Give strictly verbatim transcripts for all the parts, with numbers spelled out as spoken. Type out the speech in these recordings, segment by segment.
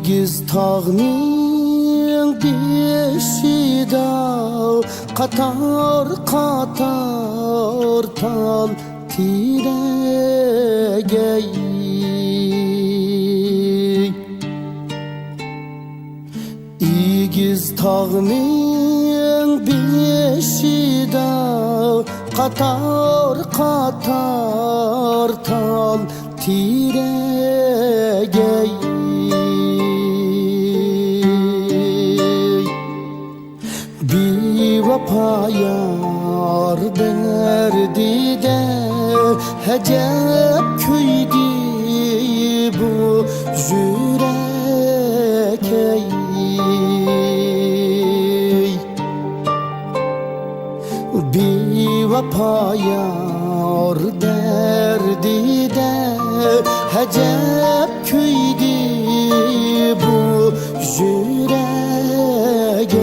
ئېگىز تاغنىڭ بېشىدا قاتار-قاتار تال تېرەك. ئېگىز تاغنىڭ بېشىدا قاتار-قاتار تال تېرەك. بىۋاپا يار دەردىدە ئەجەب كۆيدى بۇ يۈرەك. بىۋاپا يار دەردىدە ئەجەب كۆيدى بۇ يۈرەك.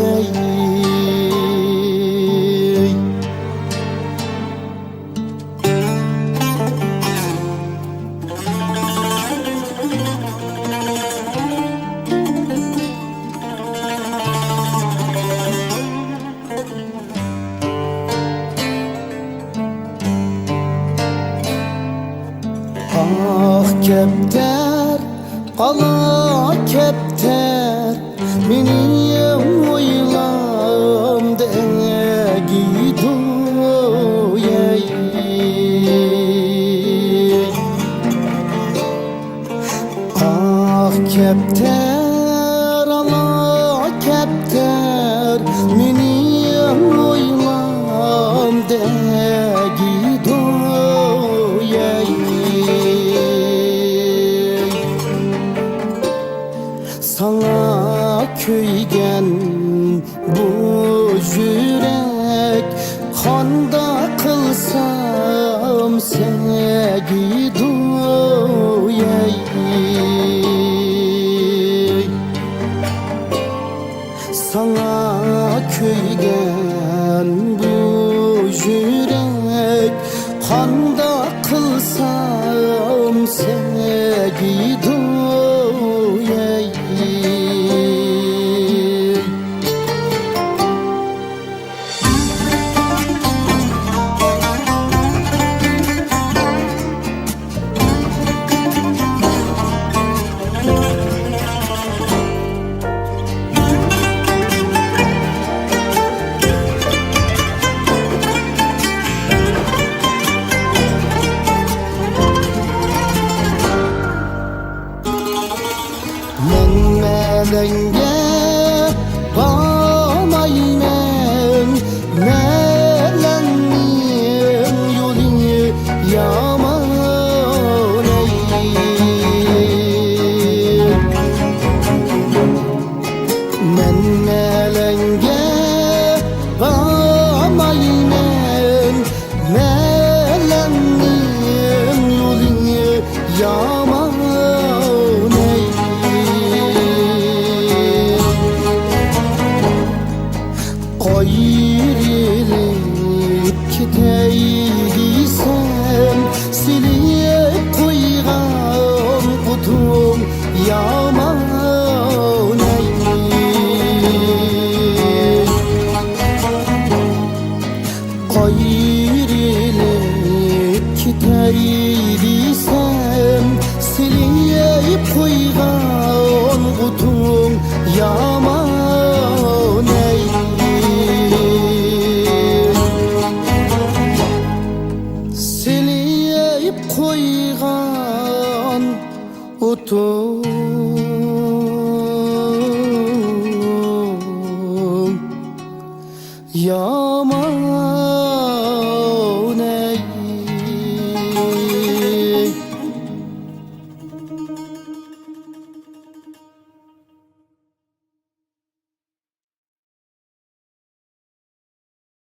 ئاق كەپتەر، قالا كەپتەر، مېنى ئويلامدا ئەگىدۇ، ئەي. ئاق كەپتەر، ئالا كەپتەر، مېنى ئويلامدا ئەگىدۇ، ئەي. ساڭا كۆيگەن بۇ يۈرەك، قانداق قىلسام سەگىدۇ، ئەي. ساڭا كۆيگەن بۇ يۈرەك، قانداق قىلسام سەگىدۇ، ئەي. مەن مەلەڭگە بارمايمەن، مەلەڭنىڭ يولى يامان، ئەي. مەن مەلەڭگە بارمايمەن، مەلەڭنىڭ يولى يامان، ئەي. ئايرىلىپ كېتەي دېسەم، سېلىپ قويغان ئوتۇڭ يامان، ئەي. ئايرىلىپ كېتەي دېسەم، سېلىپ قويغان ئوتۇڭ يامان، ئەي. سېلىپ قويغان ئوتۇڭ